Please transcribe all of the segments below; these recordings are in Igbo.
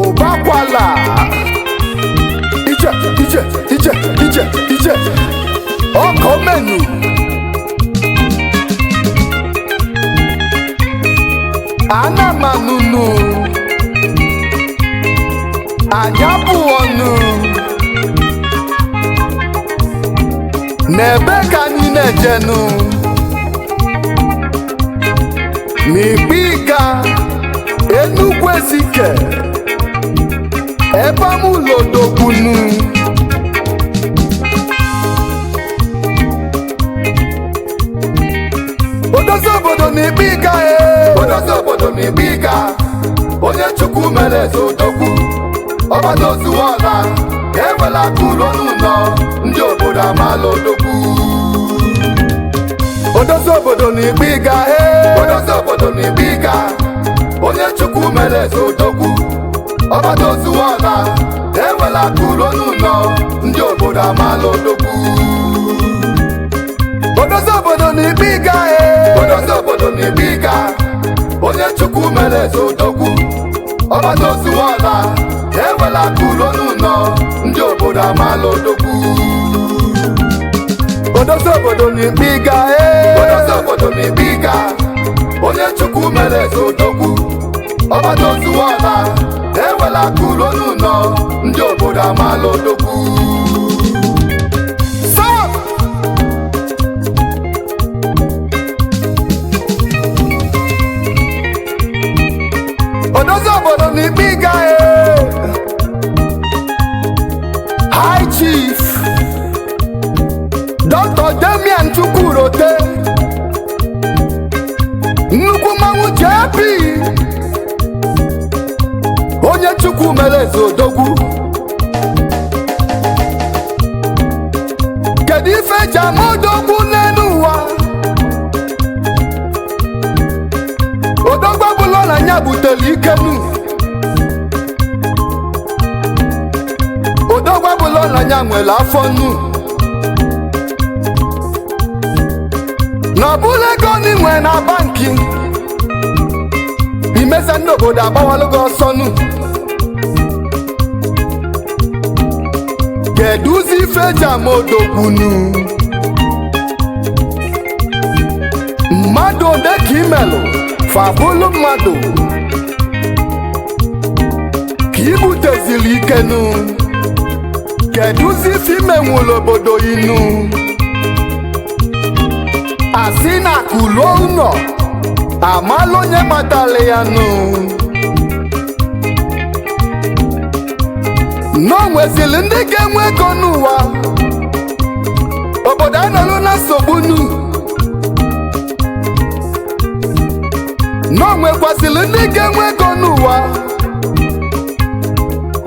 Ụbakwala ije ije ije ije ije ọkọ menu anamanunu anyabụọnụ n'ebe ka anyị na-ejenu n'Ikpiga Enugu Ezike ebe amụlodogbunu. Odozi obodo na Ikpiga e, Odozi obodo na Ikpiga, onye Chukwu mere eze odogwu, ọbata ozuwala, ewela akụ ruo n'ụlọ, ndị obodo amaala odogwu. Odozi obodo na Ikpiga e, Odozi obodo na Ikpiga, onye Chukwu mere eze odogwu, ọbata ozuwala, ewela akụ ruo n'ụlọ, ndị obodo amaala odogwu. Odozi obodo na Ikpiga e, Odozi obodo na Ikpiga, onye Chukwu mere eze odogwu, ọbata ozuwala, ewela akụ ruo n'ụlọ, ndị obodo amaala odogwu. Odozi obodo na Ikpiga e, Odozi obodo na Ikpiga, onye Chukwu mere eze odogwu, ọbata ozuwala, ewela akụ ruo n'ụlọ, ndị obodo amaala odogwu. Stop! Odozi obodo na Ikpiga e, High Chief Dr. Damian Chukwurote, nnukwu mmanwụ JP, onye Chukwu mere eze odogwu. Kedu ife eji ama odogwu n'elu ụwa? Odogwu ọbụla na ya butere ikenu. Odogwu ọbụla na ya nwere afọ nnu. Na ọbụla ego na inwe na banki imeza, ndị obodo agbawalụ gị ọsọ nnu. Kedu ụzọ ife eji ama odogbunu? Mmadụ ole ka imelụ fabụlụ mmadụ ka ibutezili ikenu? Kedu ụzọ ife imenwụlụ obodo inu? Asị na akụluo ụlọ amalụ onye matali ya nụ. Na o nwezili ndị ga-enwe ego n'ụwa, obodo anọlụ na nsogbu nu. Na o nwekwazili ndị ga-enwe ego n'ụwa,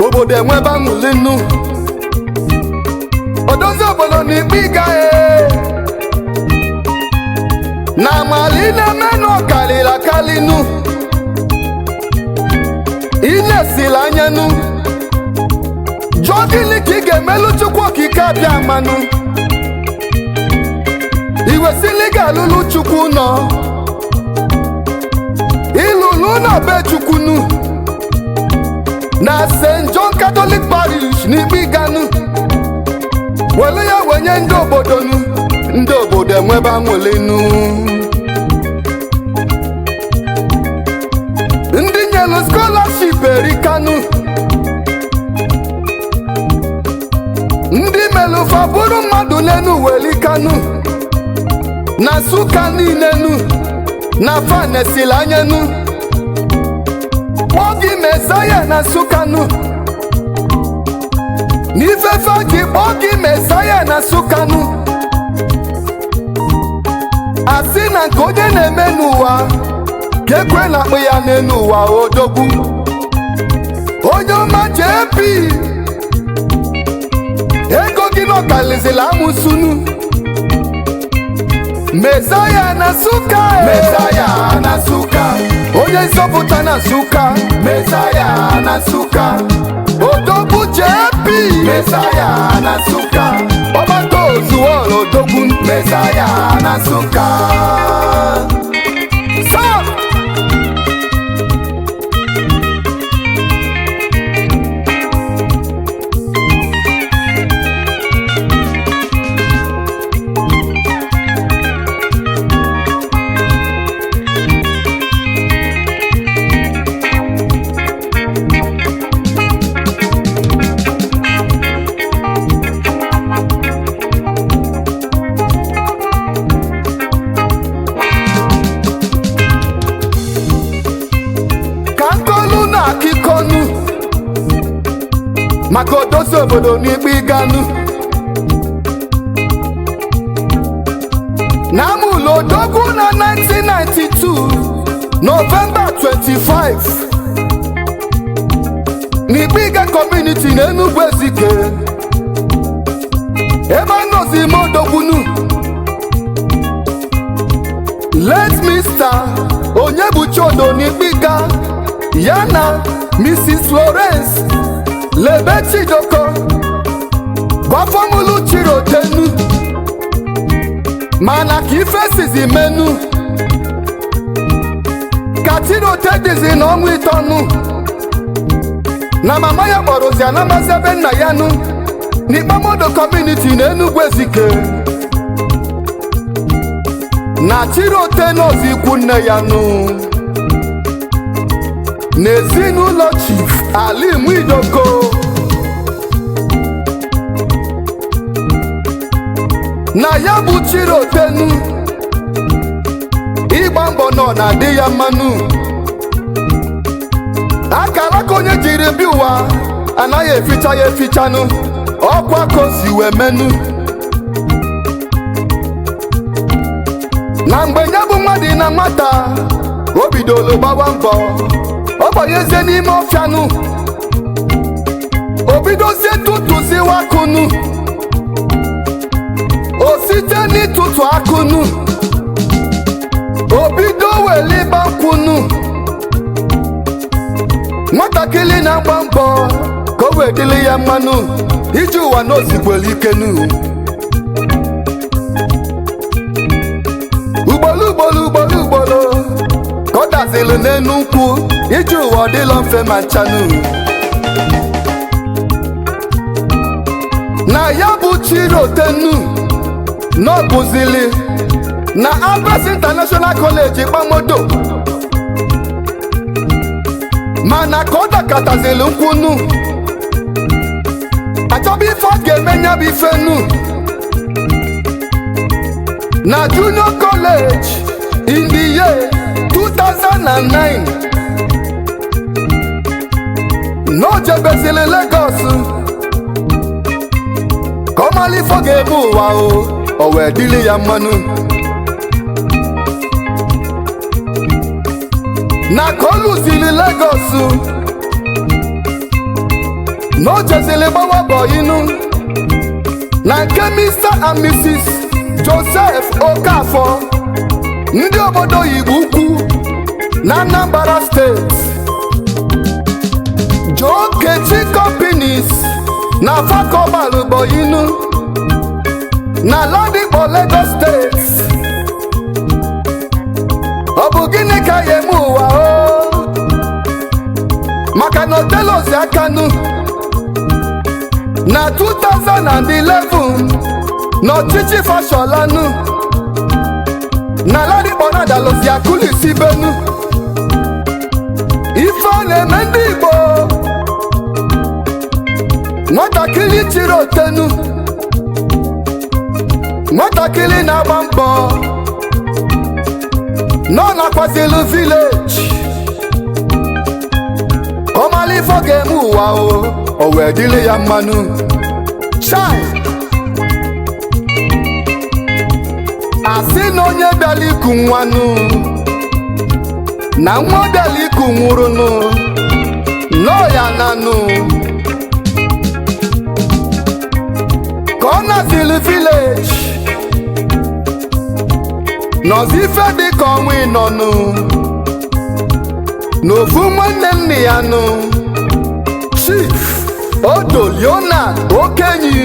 obodo enwebe aṅụli nnu. Odozi obodo na Ikpiga e, na amali na-eme na ọkalịla kalinu inesila anyanu. Jụọ gịnị ka ị ga-emelụ Chukwu Okike abịa amanụ iwesili ga-alụlụ Chukwu nọ ịlụlụ na be Chukwunu na St. John Catholic Parish n'Ikpiganu, welu ya wenye ndị obodo nu, ndị obodo enwebe aṅụlinu. Ndị nyelu scholarship erikanu, ndị melụfa bụrụ mmadụ n'enu welikanu na Nsụka niile nu na fanesili anyanu kpọọ gị Mesaya na Nsụka nu. N'ifefe gị kpọọ gị Mesaya na Nsụka nu. Asị na nke onye na-eme n'ụwa ka ekwe na akpụ ya n'elu ụwa. Odogwu onye ọma JP, ego gị n'ọkalizila amụsunu. Mesaya na Nsụka e. Mesaya na Nsụka, onye nzọpụta na Nsụka. Mesaya na Nsụka, Odogwu JP, Mesaya na Nsụka, ọgbata ozuọra odogwu. Mesaya na Nsụka. Maka odozi obodo n'ikpe ịganụ na amụlụ odogwu na 1992 November 25 n'Ikpiga community na Enugu Ezike, ebe anọzi ime odogbunu. Late Mr. Onyebuchi Odo n'Ikpiga ya na Mrs. Florence Lebe Chijoko gbafọmụlụ Chirotenu. Mana ka ife sizi menu ka Chirote dịzi n'ọnwa ịtọnụ na mama ya kpọrọzi anamazi ebe nna ya nụ n'Ikpamodo community na Enugu Ezike, na Chirote nọzi ikwu nne ya nụ n'ezinụlọ Chief Ali Mwidoko. Na ya bụ Chirotenu ịgba mbọ nọ na adị ya mmanụ akara ka onye jiri bịa ụwa anaghị eficha ya efichanụ, ọkwa ka o si wee menụ. Na mgbe ya bụ mmadụ na nwata, o bidoro gbawa mbọ, ọ banyezie n'ime ọfịanụ, o bidozie tụtụziwa akụnụ, o site n'ịtụtụ akụnụ o bido weliba nkwụnụ. Nwatakịrị na-agba mbọ ka o wee dịrị ya mmanụ iji ụwa na osikwere ikenu. Ugboro ugboro ugboro ugboro ka ọ daziri n'enu nkwụ, iji ụwa ọ dịlọ mfe ma nchanụ. Na ya bụ Chirotenu n'ọbụzili na Abbas International College Ikpamodo, mana ka ọ dakatazili nkwụnụ achọba ife ọ ga-eme nya bụ ifenu na Junior College in the year 2009 na o jebezili Lagos ka ọ mara ife ọ ga-eme ụwa o, o wee dịrị ya mmanụ. Na ka ọ lụziri Lagos na o jeziri gbawa bọyinu na nke Mr. and Mrs. Joseph Okafor, ndị obodo Igbo Ukwu na Anambra Steeti, Joe Kechi Companies na Fakọbalụ bọyinu na Ladipo, Lagos Steeti. Ọ bụ gịnị ka ya eme ụwa o, maka na otelozi akanụ na 2011 n'ọchịchị Fasholanụ na Ladipo na dalụzi akụlisi benu ife ọ na-eme ndị Igbo. Nwatakịrị Chirotenu, nwatakịrị na-agba mbọ nọ nakwazili village ka ọ mara ife ọ ga-eme ụwa o, o wee dịrị ya mmanụ. Chai, asị na onye bịara iku nwanụ na nwa bịara iku nwụrụnụ nọ ya nanụ ka ọ nazili village nọzi ife dị ka ọnwa ịnọnụ n'ofu nwanne nne ya nụ, Chief Odo Leonard Okenyi,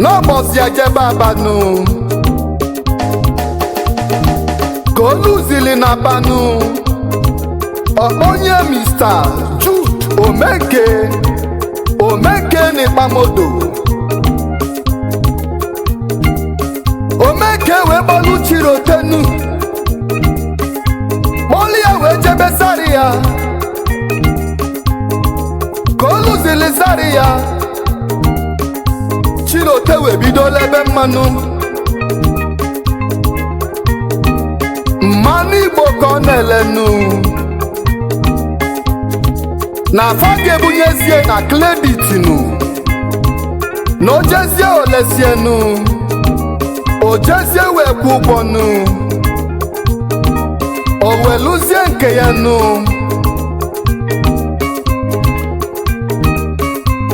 n'ọbọzi ejebe abanụ ka oluzili na abanụ ọkpọnye Mr. Jude Omeke Omeke n'Ikpamodo. Omeke wee kpọlụ Chirotenu, kpọlụ ya wee jebe Zaria. Ka o lụzili Zaria, Chirote wee bidola ebe mmanụ mmanụ Igbo ka ọ na-elenu. Na afa ga-ebunyezie na credit nu, na ojezie olesienu, ojezie wee kwụ ụgwọ nu, o weluzie nke ya nu.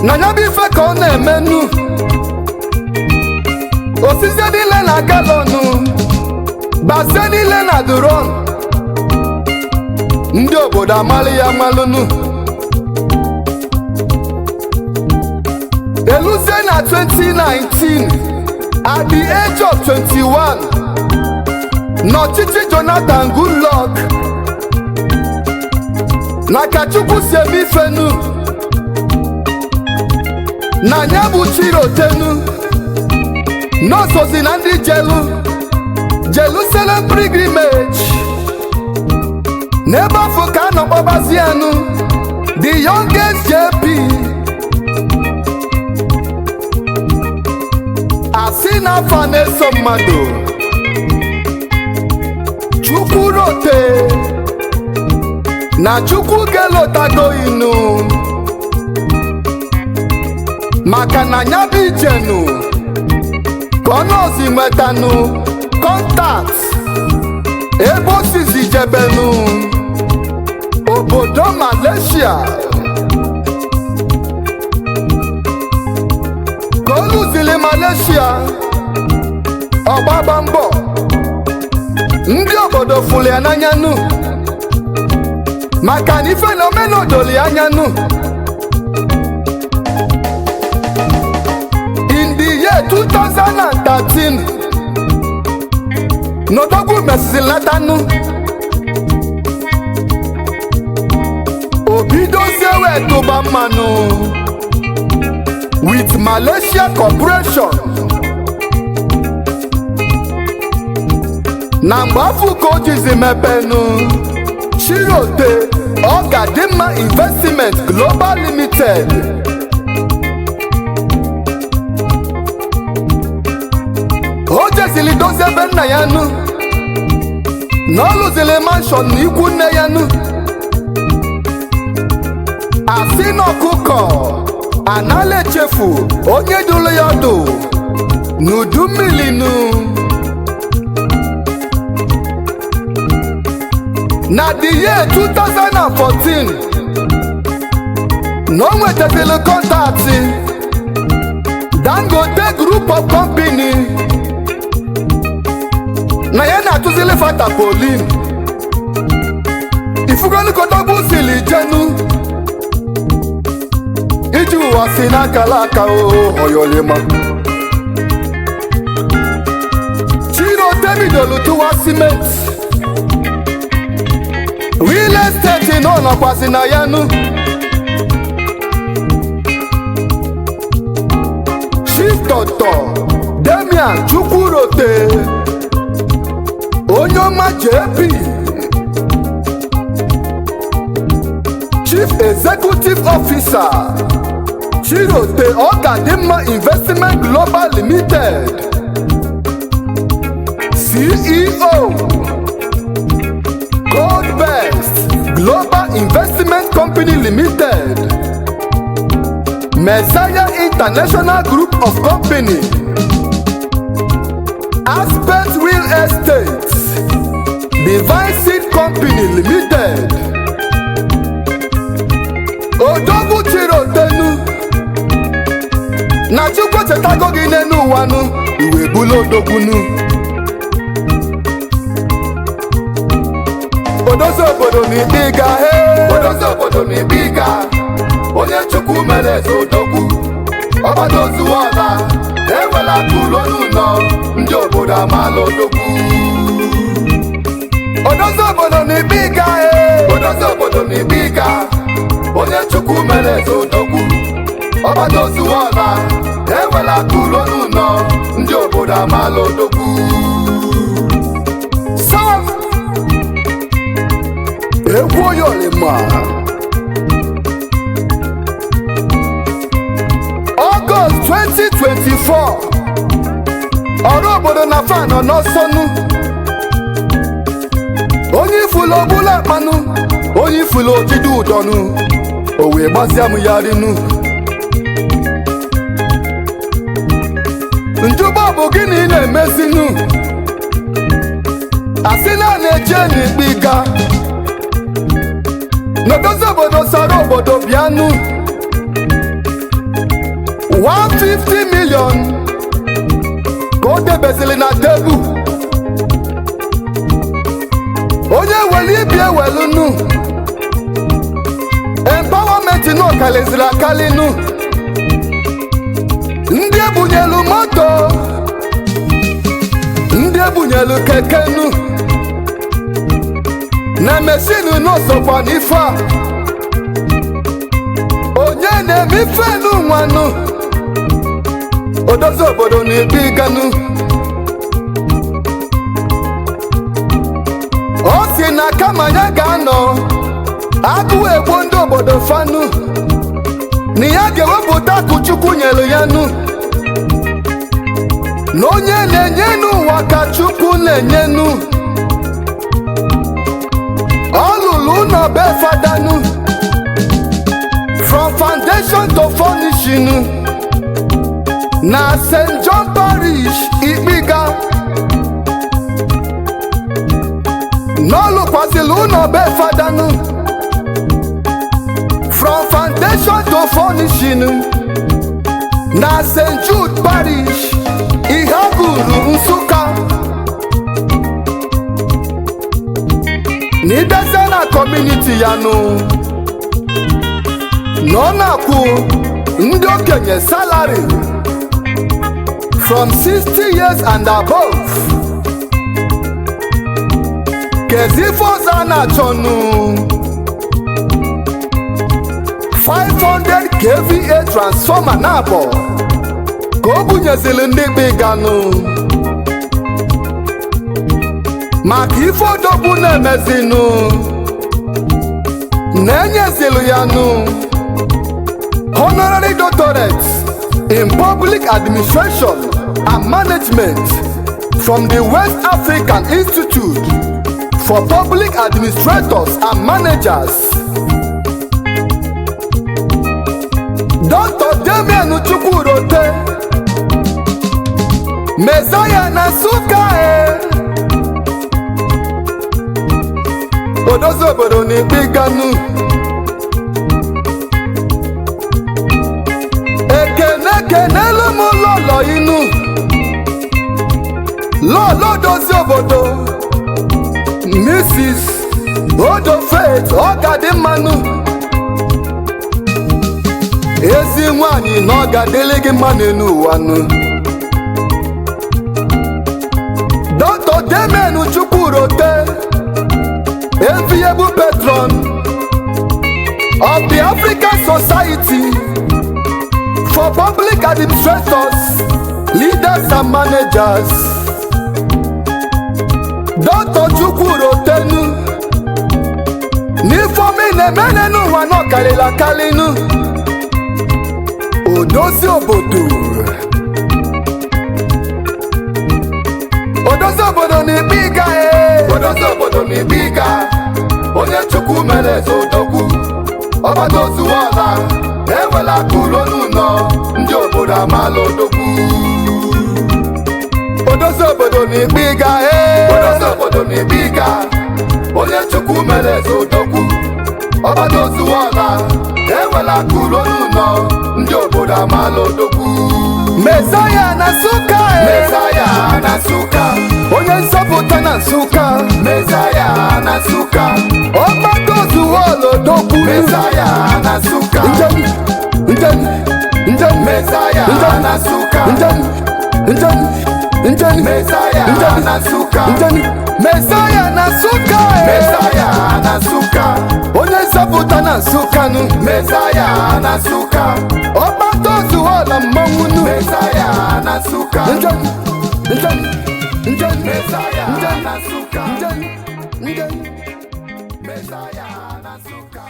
Na ya bụ ife ka ọ na-emenu, osizie niile na gallon, bazie niile na drum. Ndị obodo amalị ya amalụnụ. Eluzie na 2019, at the age of 21, n'ọchịchị Jonathan Goodluck, na ka Chukwu si eme ifenu, na ya bụ Chirotenu n'osozi na ndị jelu Jerusalem pilgrimage. N'ebe afọ ka a nọ kpọbazianụ the youngest JP. Asị na afa na-eso mmadụ, Chukwu rote na Chukwu gelotago inu, maka na nya bụ ijenu ka ọ nọzi nwetanụ contact ebe o sizi jebenu obodo Malaysia, ka o luzili Malaysia, ọgbaba mbọ ndị obodo fụrụ ya n'anya nụ, maka na ife na omenodoli anya nụ. In the year 2013, n'odogwu mesịrị latanụ, obidozie wee tụba mmanụ with Malaysia Corporation. Na mgbe afọ ka o jizi mepenu Chirote Ọgadimma Investment Global Limited. O jezili dozie ebe nna ya nụ, na ọ lụzili mansion na ikwu nne ya nụ. Asị na ọkụkọ anala echefu onye dụrụ ya ọdụ n'udu mmiri nụ. Na the year 2014, na o nwetazili contact Dangote Group of Company, na ya na-atụzili fata polin ifugolukodogbu sili jenu iji ụwa si n'akala aka o oyolima. Chirote bidolu tụwa cement, real estate nọ nọkwasị na ya nụ. Chief Dr. Damian Chukwurote, onye ọma JP, Chief Executive Officer, Chirote Ọgadimma Investment Global Limited, CEO, Gold Best Global Investment Company Limited, Messiah International Group of Company, Aspect Real Estate, Divine Seed Company Limited. Odogwu Chirotenu, na Chukwu chetago gị n'elu ụwa nụ, iwe bulu odogbunu. Odozi obodo na Ikpiga he. Odozi obodo na Ikpiga, onye Chukwu mere eze, odogwu ọgbadaozuwala ewela akụ ruo n'ụlọ, ndị obodo amaala odogwu. Odozi obodo na Ikpiga he. Odozi obodo na Ikpiga, onye Chukwu mere eze, odogwu ọgbadaozuwala ewela akụ ruo n'ụlọ, ndị obodo amaala odogwu. Sam egwu oyolima. Ọgọst 2024, ọrụ obodo na fan nọ n'ọsọnụ, onye ifulu ogbula akpanụ, onye ifulu ojide ụdọnụ, o wee Wee gbazia m ya rinu. Njụba bụ gịnị na-emezinu? Asị na na-eche n'ikpe ịga n'odozi obodo sara obodo bịanụ 150 million ka o debezili na tebụl. Onye welu ibi ewelunu empowerment nọ kaliziri akalinu. Ndị ebunyelu moto, ndị ebunyelu kekenu na mesinu n'osokwa n'ife a. Onye na-eme ifenu nwanụ odozi obodo na ibi ganu. Ọ sị na kama ya ga-anọ agụụ egbo ndị obodo fanu, na ya ga-ewepụta akụ Chukwu nyelu ya nu, na onye na-enye n'ụwa ka Chukwu na-enyenu. Ọ lụrụ ụlọ be fadanu from foundation to furnishing na St. John Parish Ikpiga. N'ọlụkwazịrị ụlọ be fadanu from foundation to furnishing na St. Jude Parish Ihaguru Nsụka. Na ịbịazie na community ya nụ, na ọ na-akwụ ndị okenye salary from 60 years and above. Kezi ife ọzọ a na-achọnụ? 500 kVA transformer na abọ ka o bunyezili ndị kpiganụ maka ife odogwu na-emezinụ, na-enyezilu ya nụ honorary doctorate in public administration and management from the West African Institute for Public Administrators and Managers. Dr. Damian Chukwurote, Messiah na Nsụka e odozi obodo na ikpiganu. Ekene kenelu m lọlọ inu lọlọ dozi obodo Mrs. Odo Faith ọgadị mmanụ ezi nwanyị na ọ ga-adịlị gị mma n'elu ụwa nụ. Dr. Damian Chukwurote, enviable patron of the African Society for Public Administrators, Leaders and Managers. Dr. Chukwurotenu n'ifeomi na-emene n'ụwa nọ karịrị akarịnụ. Odozi obodo, odozi obodo na ikpe ịga e. Odozi obodo na ikpe ịga, onye Chukwu mere eze odogwu, ọbata ozuwala ewela akụ ruo n'ụlọ ndị obodo amaala odogwu. Odozi obodo na ikpe ịga e. Odozi obodo na ikpe ịga, onye Chukwu mere eze odogwu, ọbata ozuwala ewela akụ ruo n'ụlọ ndị obodo amaala odogwu. Mesaya na Nsụka e. Mesaya na Nsụka. Onye nzọpụta na Nsụka. Mesaya na Nsụka. Ọgbata ozuwala odogwu. Mesaya na Nsụka. Njem njem njem. Mesaya Njem. na Nsụka. Njem njem njem. Mesaya Njem. na Nsụka. Njem. Mesaya na Nsụka e. Mesaya na Nsụka. Onye nzọpụta na Nsụka nụ. Mesaya na Nsụka. Ọgbata ozuwala mmọnwụ nụ. Mesaya na Nsụka. Njem njem njem. Mesaya Njem. na Nsụka. Njem njem. Mesaya na Nsụka.